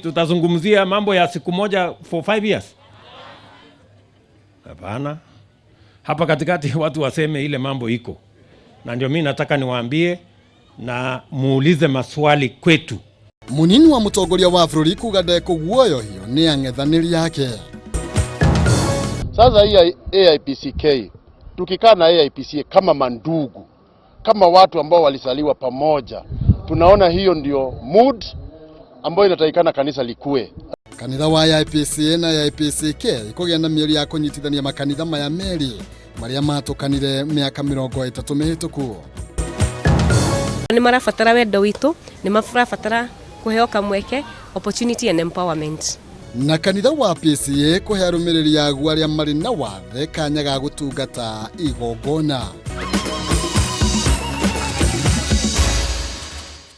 Tutazungumzia mambo ya siku moja for 5 years? Hapana. Hapa katikati watu waseme ile mambo iko, na ndio mi nataka niwaambie na muulize maswali kwetu. Munini wa mutongoria wa bũrũri kuga ndekũguoyohio nĩ ang'ethanĩri ake. Sasa hii AIPCK tukikaa na AIPCA kama mandugu, kama watu ambao walizaliwa pamoja, tunaona hiyo ndio mood ambayo inatakikana kanisa likue. Kanitha wa AIPCA na AIPCK ikũgĩa na mĩario ya kũnyitithania makanitha maya merĩ marĩa matũkanire mĩaka 30 mĩhĩtũku. Nĩ marabatara wendo witũ, nĩ marabatara kũheo kamweke, opportunity and empowerment. Na kanitha wa PCEA kũhe arũmĩrĩri aguo arĩa marĩ na wathe kanya ga gũtungata igongona.